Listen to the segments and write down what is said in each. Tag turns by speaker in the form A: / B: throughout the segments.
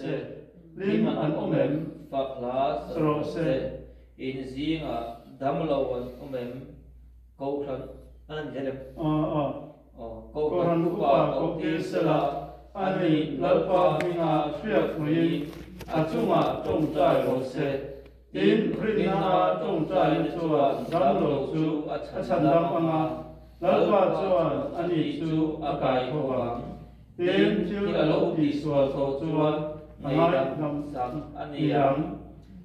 A: se. Hlim an awm em?
B: Fak hla sa rawh se. In zingah damlo an awm em? Kohhran an ni zel em? Kohhran upa koh tir sela, ani Lalpa hminga hriat hmuin a chungah tawngtai rawh se.
A: Tin, rinna tawngtaina chuan damlo chu a chhandam ang a, Lalpa chuan ani chu a kai tho vang. Tin, thil a lo tihsual tawh chuan a ngaihdam sak a ni ang.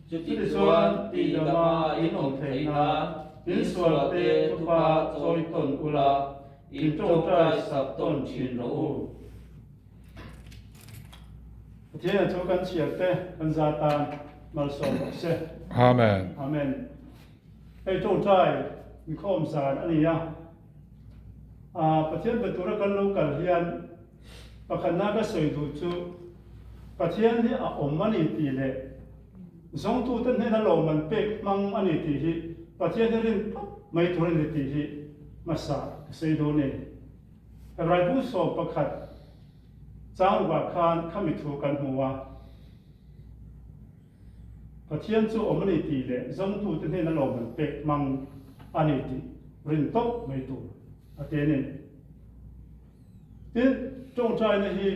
A: Chutichuan, tihdama in awm theih nan in sualte thupa chawi tawn ula, in tawngtai sak tawn thin rawh u. Pathian chu kan chhiar te kan za tan malsawm rawh se.
C: Amen.
A: Amen. Hei tawngtai inkhawm zan a ni a. Pathian be tura kan lo kal hian pakhatna ka sawi duh chu Pathian hi a awm a ni tih leh zawngtute hnena lawmman pek hmang a ni tih hi Pathian hi rin tawp mai tur a ni tih hi hmasa ka sawi dawn e. Hebrai bu 11 changrukah khan khami thu kan hmu a, Pathian chu awm a ni tih leh zawngtute hnena lawmman pek hmang a ni tih rin tawp mai tur a ti a ni. Tin, tawngtaina hi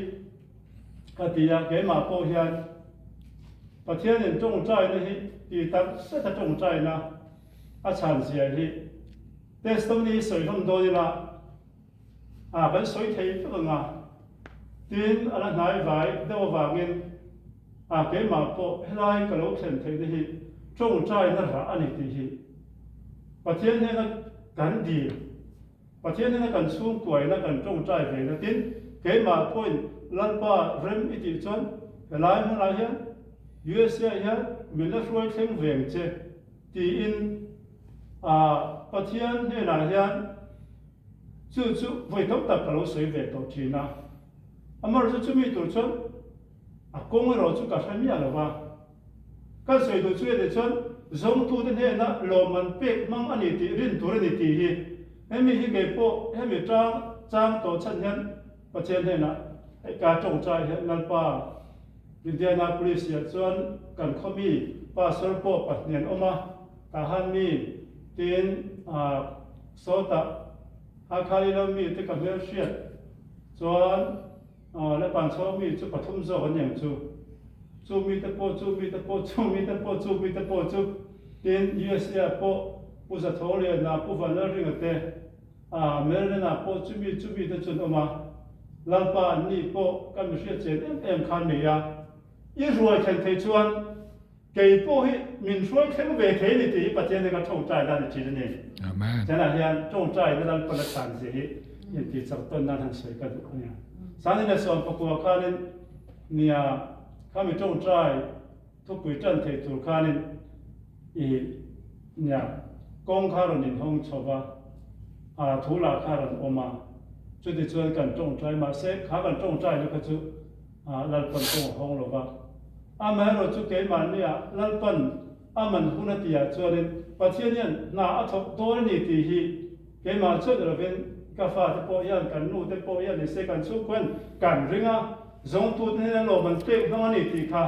A: ka ti a, keimah pawh hian Pathianin tawngtaina hi ti tak zeta tawngtaina a chhan zia hi testimony hi sawi hlawm dawn ila, A kan sawi thei vek ang a, tin a la hnai vai deuh avangin a keimah pawh helai ka lo thlen theihna hi tawngtaina rah a ni tih hi Pathian hnena kan dil, Pathian hnena kan chhungkuaina kan tawngtai ve na tin keimah pawhin Lalpa rem i tih chuan helai hmunah hian USA ah hian min la hruai thleng veng che tiin a Pathian hnenah hian Chu chu vawi tam tak ka lo sawi ve tawh thin a, amaherawhchu chumi tur chuan a kawng erawh chu ka hre miah lo va. Kan sawi duh chu enih chuan zawngtute hnena lawmman pek hmang a ni tih rin tur a ni tih hi hemi hi kei pawh hemi tang chang tawh chhan hian Pathian hnenah hei ka tawngtai hian Lalpa Indianapolis ah chuan kan khaw mi pastor pawh pahnih an awm a, Tahan mi tin sawtah Hakha ilo mi te ka hmel hriat chuan Lepan chhawng mi chu pathum zawk an niang chu. Chu mi te pawh chu mi te pawh chu mi te pawh chu mi te pawh chu tin USA ah pawh Pu Zathawliana Pu Vanlalringa te Maryland ah pawh chu mi chu mi te chu an awm a. Lalpa an ni pawh ka mi hriat chian em em kha an nei a. I ruai thlen thei chuan Kei pawh hi min hruai thleng ve thei a ni tih hi Pathian hi ka tawngtai dan a thin a ni.
C: Amen.
A: Chanah hian tawngtaina Lalpan a chhan zia hi intih chak tawn nan han sawi ka duh a nia. Sangin a sawm pakua khanin nia khami tawngtai thupui tan thei tur khanin i nia kawng kha rawn inhawng chho va, a thu lah kha rawn awm a, chutichuan kan tawngtai mahse kha kan tawngtaina kha chu Lalpan kawng a hawng lo va. Amaherawh chu keimahniah Lalpan a man hun a tihah chuanin Pathian hian hna a thawk dawn a ni tih hi keimah chuan ni lovin ka fate pawh hian, kan nute pawh hian ni se kan chhungkua hian kan ring a, zawngtute hian an lawm an pek hmang a ni tih kha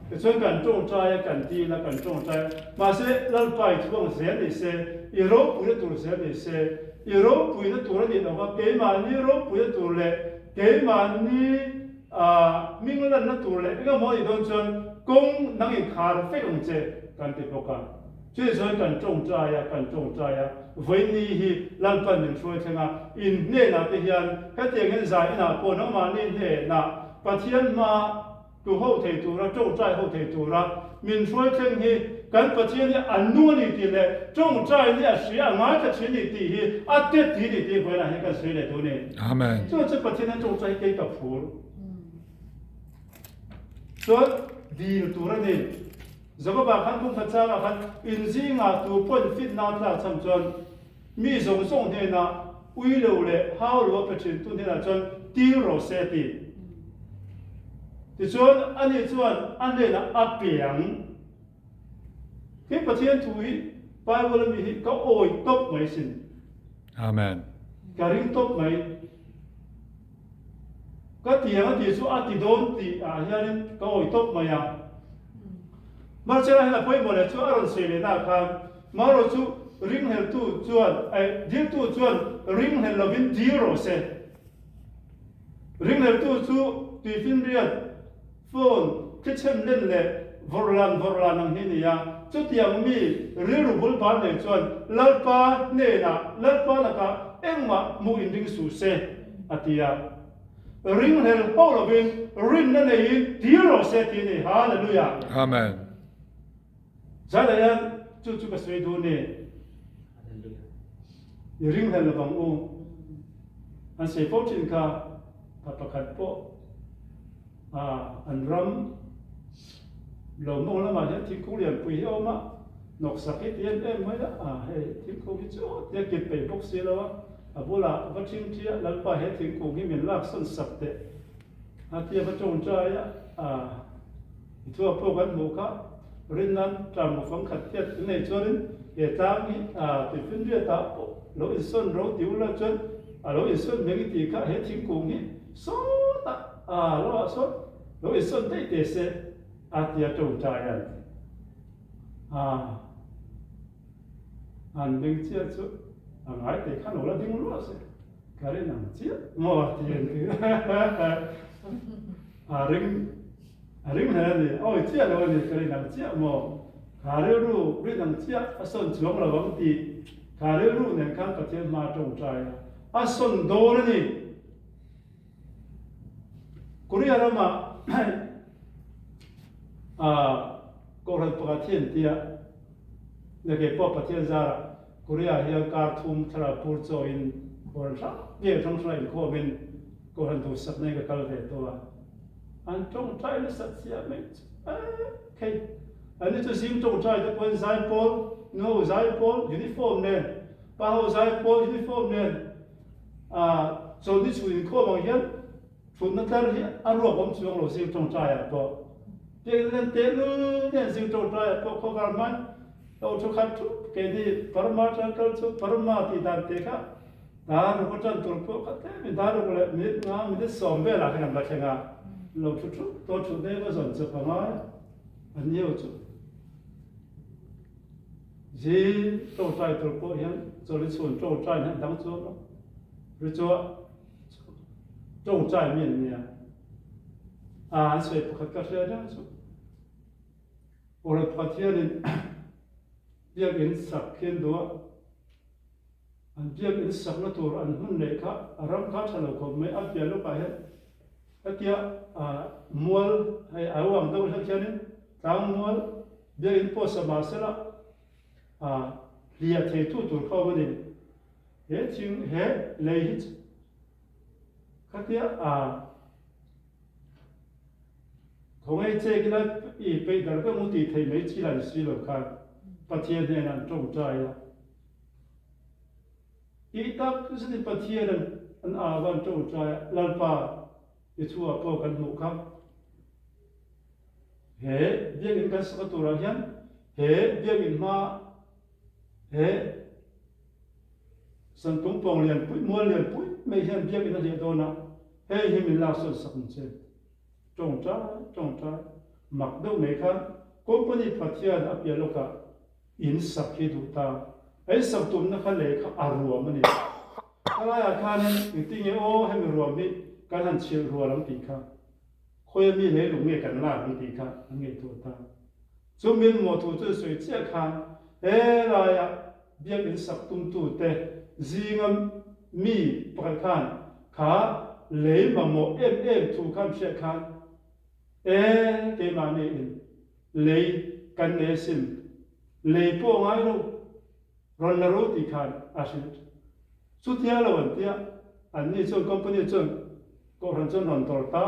A: tichuan kan tawngtai a, kan dil a, kan tawngtai a. Mahse, Lalpa i thuang zel ni se, i ropuina tur zel ni se, i ropuina tur a nih lova keimahni ropuina tur leh Keimahni hming lanna tur leh engemaw a nih dawn chuan kawng nang inkhar vek ang che kan ti bawk a. Chutih chuan kan tawngtai a, kan tawngtai a, vawiinni hi Lalpan min hruai thleng a, in hnenah te hian hetiang hian zai inah pawh nangmahni hnenah Pathian hma Tu ho thei tura, tawngtai ho thei tura min hruai thleng hi kan Pathian hi a nu a ni tih leh tawngtai ni a hria a ngaithla thin ni tih hi a tet tih ni tih vawiinah hian kan sawi leh duh a ni.
C: Amen.
A: Chuan chu Pathian hian tawngtai hi kei ka phur chuan dil tur a ni. Jakoba khan kum khat changah khan in zingah tu pawhin fitna a tlak chhan chuan mi zawng zawng hnenah ui lo leh hau lo a pe thin tu hnenah chuan til rawh se a ti. Tichuan ani chuan a hnenah a pe ang. He Pathian thu hi Bible ami hi ka awi tawp mai sin.
C: Amen.
A: Ka ring tawp mai. Ka ti ang a tih chu a ti dawn tih ah hianin ka awi tawp mai a. Marcela hian a pawimawh leh chu a rawn sawi lehna ah khan Mauro chu ringhleltu chuan eh diltu chuan ringhlel lovin dil rawh se. Ringhleltu chu tuifinriat, phone, thlichhem len leh vawrh lan vawrh lan ang hi a ni a. Chutiang mi rilru bul bal nei chuan Lalpa hnenah, Lalpa lakah engmah hmuh inring suh se, a ti a. Ringhlel ho lovin rinna neiin dil rawh se tih a ni. Hallelujah!
C: Amen.
A: Zailah hian chu chu ka sawi duh ni. I ringhlel lovang u. An sawi fo thin kha pa pakhat pawh an ram lo mawng lamah hian thingkung lianpui hi a awm a, nawksak hi ti em em mai a, hei thingkung hi chu tia kip peih bawk si lo a, a bulah va thingthi a, Lalpa he thingkung hi min laksawn sak teh a tia va tawngtai a, I thu a pawh kan hmuh kha rin nan tlang mufang khat hian in nei chuanin he tlang hi tuifinriatah pawh lo insawn ro ti ula chuan a lo insawn hmeng i tih kha he thingkung hi sawtah lo ah sawn lo insawn daih teh se a tia tawngtai a ni. An ding chiah chu a ngai teh khan lo la ding luah se ka rin ang chiah maw ti an ti a ring A ring hle a ni. Awi chiah lo a ni, ka rin ang chiah maw? Kha rilru rin ang chiah a sawn chuang lo ang tih kha rilru nen khan Pathian hma a tawngtai a, a sawn dawn a ni. Korea ramah Kohhran pakhat hi an ti a, na kei pawh Pathian zarah Korea hian kar thum thlarau pur chawiin Kohhran hrang hrang hrang hrang inkhawmin Kohhran duhsakna in ka kal ve tawh a. An tawngtai nasat chiah mai chu eh khei. Anni chu zing tawngtai te pawhin zaipawl, nuho zaipawl uniform nen, pa ho zaipawl uniform nen ah chawlhni chhun inkhawm ang hian thutna tlar hi a ruak awm chuang lo zing tawngtai ah pawh. Biakinn len tehlul nen zing tawngtai ah pawh khawvar hmai lo thu khat thup keini Burma tang kal chu Burma tih dan te kha Dar ruk aṭan tur pawh kha tlem in dar ruk leh minute nga minute sawm velah khan an va thleng a, lo ṭhu ṭhup tawh ṭhu deuh a zawn chawp a ngai a niau chu. Zing ṭawngṭai tur pawh hian chawlhi chhun ṭawngṭai hian dang chuan a ri chuah ṭawngṭai mi an nia. A an sawi pakhat ka hria reng chu. Awrh Pathianin biakinn sak khian duh a. An biakinn sakna tur an hmun neih kha a ram kha tha lo khawp mai. A piah lawkah hian hetia mual hei a uang deuh hlek hianin tlang mual biakinn pawh sa mah sela hliah theitu tur kha awm a ni. He thing he lei hi khatia Khawngaih che kila i peih dar vek mu tih theih mai chi la ni si lo khan Pathian hnenah an tawngtai a. Tih tak zetin Pathian an au a, an tawngtai a, Lalpa, i chhuah pawh kan hmuh kha. He biakinn kan saka turah hian he biakinn hma he Santung pawng lianpui, mual lianpui mai hian biakinn a hliah dawn a, hei hi min laksawn sak ang che. Tawngtai, tawngtai, mak deuh mai khan company Pathian a piah lawkah In sak hi duh ta. A in sak tumna kha lei kha a ruam a ni. Ka laiah khanin engtinge aw hemi ruam hi kan han chhilh rual ang tih kha, khawia mi leilung nge kan lak ang tih kha an ngaihtuah ta. Chu min mawhthu chu sawi chiah khan he laia biakinn sak tumtute zinga mi pakhat khan kha lei mamawh em em thu khan hriat khan e keimahni in Lei kan nei asin. Lei pawh a ngai lo. Rawn la ro tih khan a hrilh. Chutia lo an tia, anni chuan company chuan Kohhran chuan rawn dawr ta.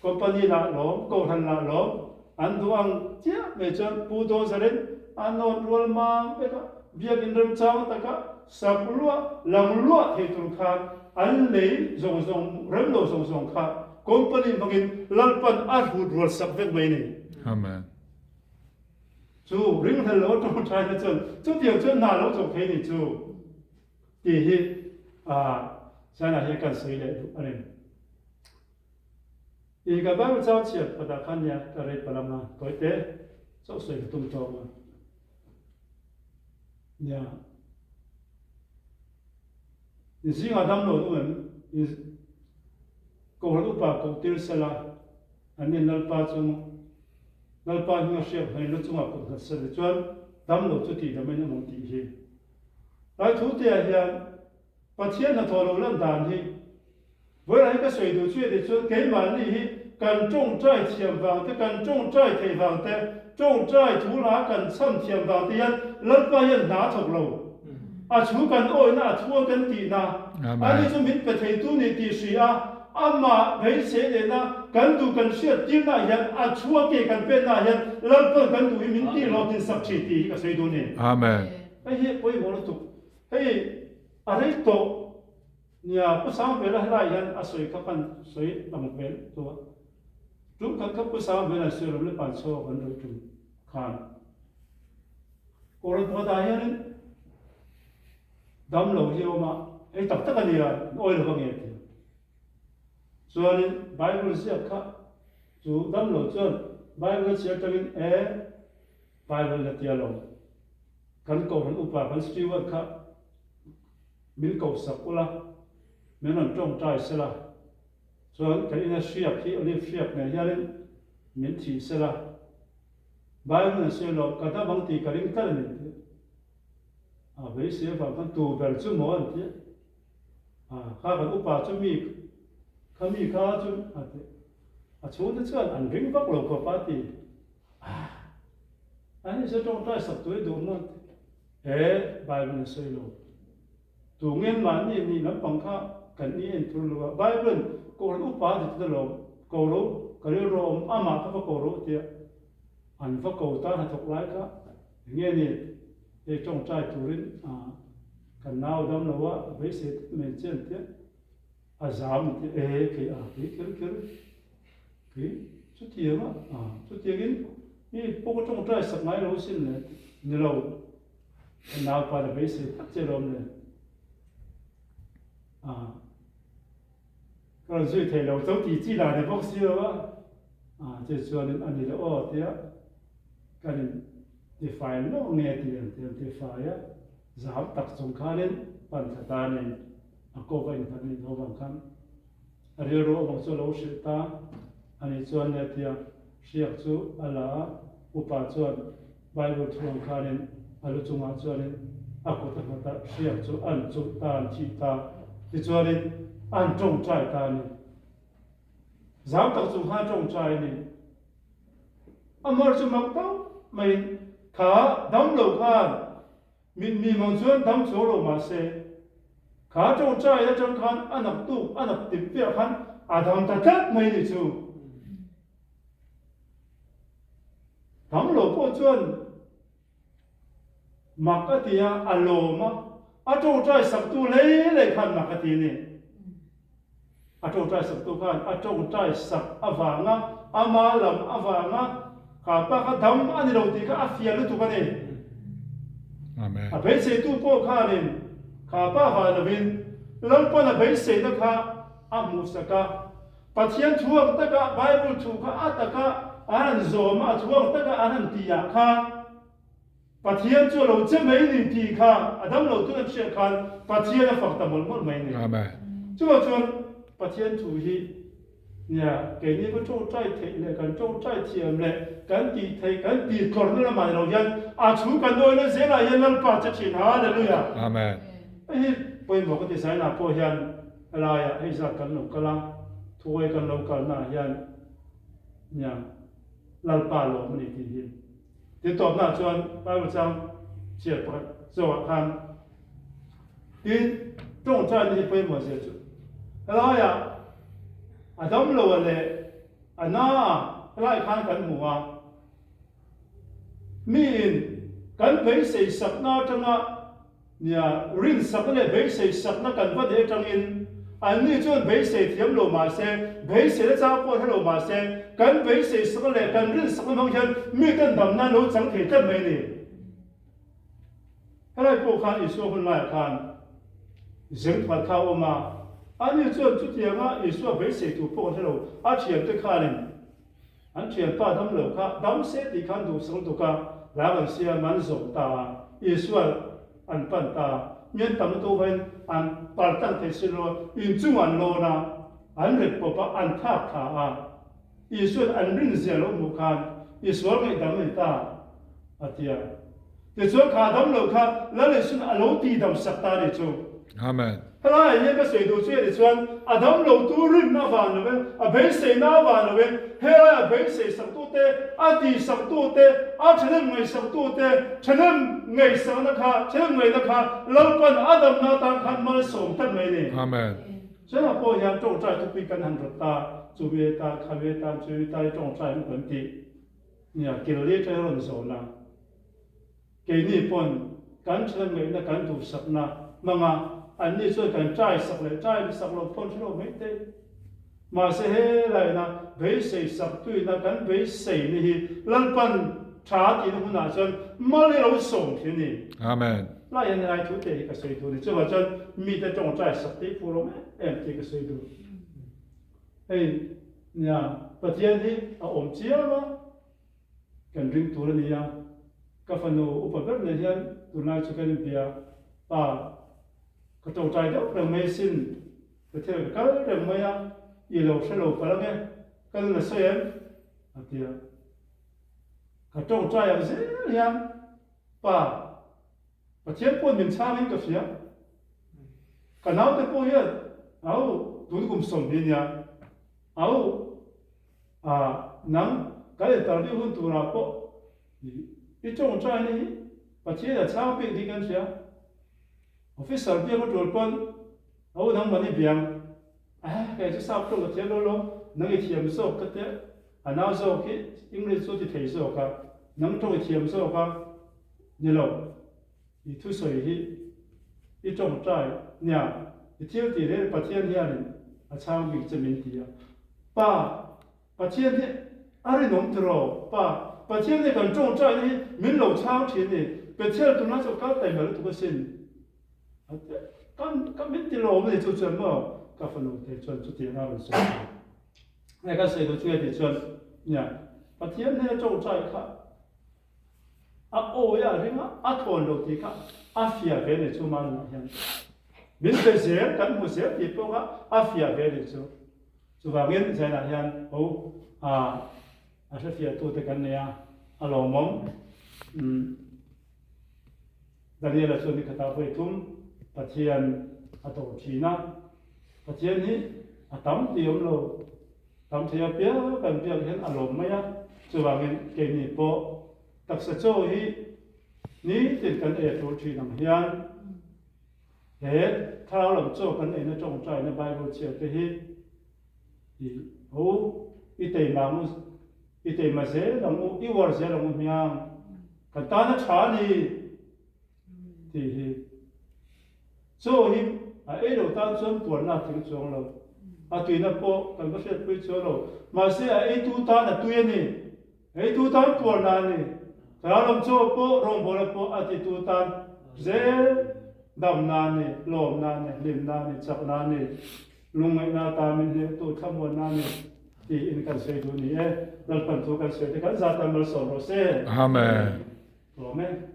A: Company lah lawm, Kohhran lah lawm, an duh ang chiah mai chuan Pu Dawzarin a nawt rual mang vek a, biakinn remchang taka sak luah, lang luah thei tur khan an lei zawng zawng, rem lo zawng zawng kha Company hmangin Lalpan a hrut rual sak vek mai ni.
C: Amen.
A: Chu ringhlel lo tawngtaina chuan chutiang chuan hna lo chawk thei ni chu tih hi China hian kan sawi leh duh a ni. I ka Bible chau chhiar pakhatah khan nia ka rei palh ang a, tawite chauh sawi ka tum tawng a. Nia. In zingah dam lo nu em? In Kohhran upa koh tir sela, an nin Lalpa chung Lalpa hminga hriak hnaih lu chungah kut nghat sela tichuan dam lo chu tih dam in awm ang tih hi. Lai thu te ah hian Pathian hnathawh lo lan dan hi Vawilah hi ka sawi duh chu tih chuan keimahni hi kan tawngtai thiam vang te, kan tawngtai theih vang te, tawngtai thu la kan chham thiam vang te hian Lalpa hian hna a thawk lo. A thu kan awihna, a thu a kan tihna, ani chu min pe theitu ni tih hri a, amah beisei lehna kan duh kan hriat tirnaah hian a thu a ke kan pennaah hian Lalpa'n kan duh hi min tih hlawhtlin sak thin tih hi ka sawi duh a ni.
C: Amen.
A: Hei hi pawimawh lutuk. Hei a rei tawh. Nia, Pu Sangvela helai hian a sawi kha kan sawi lang ve lutuk a. Tum khat kha Pu Sangvela sawi ram leh Panchho kan rawih tum khan Kawrlawn pakhatah hianin dam lo hi a awm a, hei tak tak a nia, an awi lo va nge ti a. Chuanin Bible ziak kha chu dam lo chuan Bible a chhiar tangin e Bible la tia lo kan Kohhran upa kan steward kha Min kohsak ula, min rawn tawngtai sela, chuan kan ina hriak hi olive hriak nen hianin min thih sela. Bible in sawi lo, ka dam ang tih ka ring tlat a ni an ti a. A beisei avang khan tu ber chu maw an ti a. A, kha kan upa chu mi, kha mi kha chu a ti. A chhungte chuan an ring vak lo khawp a ti. A, an insawi tawngtai sak tur i duh maw an ti. He Bible in sawi lo. Tu ngen mahni nih lampang kha kan i en thur lo a. Bible in Kohhran upa a ti ta lo, ko ro, ka rilru a awm, amah kha va ko ro tia an va ko ta hnathawk lai kha enge ni hei tawngtai turin kan nau dam lo a, a beisei tlat mai che an tia a zam an tia e kei a kei kher kher kei chutiang a chutiangin Mi pawh ka tawngtai sak ngai lo sin le ni lo, ka naupa la beisei tak che lawm le. Ah, ka rawn zui thei lo cho ti chi lah ni bawk si lo a, ah che chuanin a ni le aw tia kan in tifai lawk nge ti an ti an tifai a, zau tak chung khanin pan thla ta nen a ko va innghat nih ho vang khan a rilru avang chu a lo hrilh ta a nih chuan le tia Hriak chu a la a, upa chuan Bible thu ang khanin a lu chungah chuanin a kut a nghat a, hriak chu an chulh ta, an thih ta, tichuanin an tawngtai ta a ni. Zau tak chung khan a tawngtai a ni. A mar chu mak tawp maiin kha damlo khan mit mi mang chuan dam chhuak lo mah se, kha tawngtai atang khan a nak tuk, a nak tip velah khan a dam ta tlat mai ni chu. Dam lo pawh chuan mak a ti a, a lawm a, a tawngtai saktu lei lei khan mak a ti a ni. A tawngtai saktu khan a tawngtai sak avanga ama lam avanga kha pa kha dam a ni lo tih kha a fiah lutuk a ni.
C: Amen.
A: A beiseitu pawh khanin kha pa vah lovin Lalpan a beiseina kha a hmuhsak a. Pathian thu ang taka Bible thu kha a taka an han zawm a, a thu ang taka an han tih ah khan Pathian chu a lo che mai ni tih kha a damlo tun an hriat khan Pathian a fak ta mawlh mawlh mai ni.
C: Amen.
A: Chuvang chuan Pathian thu hi nia keini va tawngtai theih leh kan tawngtai thiam leh kan tih theih kan tih tlawrhna lamah ni lo hian a thu kan awihna zelah hian Lalpa che thin. Hallelujah.
C: Amen.
A: Hei hi pawimawh ka ti zainah pawh hian Helaiah hei zat kan lo kal a, thuai kan lo kalnaah hian nia Lalpa lawm a ni tih hi. Tin tawpnaah chuan Bible chang chhiar pakhat zawkah khan tin tawngtaina hi pawimawh zia chu helaiah a damloa leh a na a helaiah khan kan hmu a, miin kan beisei sakna atanga Nia, rinsakna leh beisei sakna kan va neih atangin anni chuan beisei thiam lo mah se, beiseina chang pawh hre lo mah se, kan beisei sakna leh kan rinsakna hmang hian miten damna an lo chang thei tlat mai a ni. Helai pawh khan Isua hun laiah khan zeng pakhat kha a awm a. Ani chuan chutianga Isua beisei tur pawh a hre lo, a thiante khanin an thianpa dam lo kha dam se tih khan duhsak lutuk a, rang an siam an zawm ta a, Isua an pan ta a, mian tam lutuk vain an paltlang thei si lo a, inchung an lawn a, an ret pawp a, an thak tha a. Isua'n an rinzia lo hmuh khan i sual ngaihdam a ni ta, a ti a. Tichuan kha dam lo kha Lal Isua'n a lo tihdam sak ta a ni chu.
C: Amen.
A: Helaiah hian ka sawi duh chu a ni chuan a dam lo tu rinna avang lo in, a beiseina avang lo in, helaiah beisei sak tu te, a tihsak tu te, a thahnem ngaihsak tu te, thahnem ngaihsakna kha, thahnem ngaihna kha Lalpan a damna atan khan malsawm tlat mai a ni.
C: Amen.
A: Chutah pawh hian tawngtai thupui kan han rawt ta, chumi tan, khami tan, chumi tan i tawngtai ang kan tih nia Killi te rawn zawn a. Keini pawn kan thiam ngaihna kan duhsakna hmanga anni chuan kan trai sak leh trai sak lo phawn hre lo mai te. Mahse helaina beisei sak tuina kan beisei ni hi Lalpan tha tihna hunah chuan mal hi lo sawm thin a ni.
C: Amen.
A: Lai hian helai thu te hi ka sawi duh a ni. Chuvang chuan mite tawngtai sak tih phu lo em em tih ka sawi duh. Hei nia Pathian hi a awm chiang a, kan ring tur a ni a. Ka fanu upa ber nen hian tunlai chu kan inbia, Pa, ka tawngtai deuh reng mai asin, Pathian ka kal reng mai a, i lo hre lo palh ange, ka nun a sawi em? a ti a. Ka tawngtai ang zel hian Pa, Pathian pawh min chhangin ka hria. Ka naute pawh hian au tun kum 20 nia au a nang kan interview hun turah pawh i tawngtaina hi Pathian a chhang bik tih kan hria. Officer biak a tul pawn au nang mani biang eh kei chu sap tawng ka thiam lo lo nang i thiam zawk ka tia a nau zawk hi English chu a ti thei zawk a nang tawng i thiam zawk a Ni lo, i thusawi hi i tawngtai nia, i thil tih reng Pathian hianin a chhang bik che min ti a. Pa, Pathian hi a rinawm tiraw? Pa, Pathian hi kan tawngtaina hi min lo chhang thin ni, Bethel tunlai chu kal taima lutuk asin. A ti a, kan ka min ti lawm a ni chu chuan maw? Ka fanu te chuan chutiang a rawn sawi ta. Hei kan sawi duh chu nge tih chuan nia, Pathian hnena tawngtai kha A awi a ring a, a thawn lo tih kha a fiah ve ni chu Manunah hian. Min pe zel, kan hmu zel tih pawh kha a fiah ve ni chu. Chuvangin Zainah hian ho a a hrefiahtute kan nei a, a lawmawm. Umm Daniela chuan nikhatah vawi thum Pathian a dawr thin a, Pathian hi a tam tih awm lo. Tam thei apiang kan biak hian a lawm mai a, chuvangin keini pawh taksa chaw hi nitin kan ei tur thin ang hian he thlarau lam chaw kan eina tawngtaina Bible chhiar te hi i ho i teima ang u, i teima zel ang u, i uar zel ang u hmiang, kan tana tha a ni tih hi. Chaw hi a ei lo tan chuan puanna a tling chuang lo. A tuina pawh kan va hriatpui chuang lo. Mahse a eitu tan a tui a ni. A eitu tan puanna a ni. Thlarau lam chaw pawh rawngbawlna pawh a titu tan zel damna a ni, lawmna a ni, hlimna a ni, chakna a ni, lungngaihna atan min hnehtu thlamuanna a ni tiin kan sawi duh ni e. Lalpan chu kan sawi te kan zat tan malsawm rawh se.
C: Amen.
A: Amen.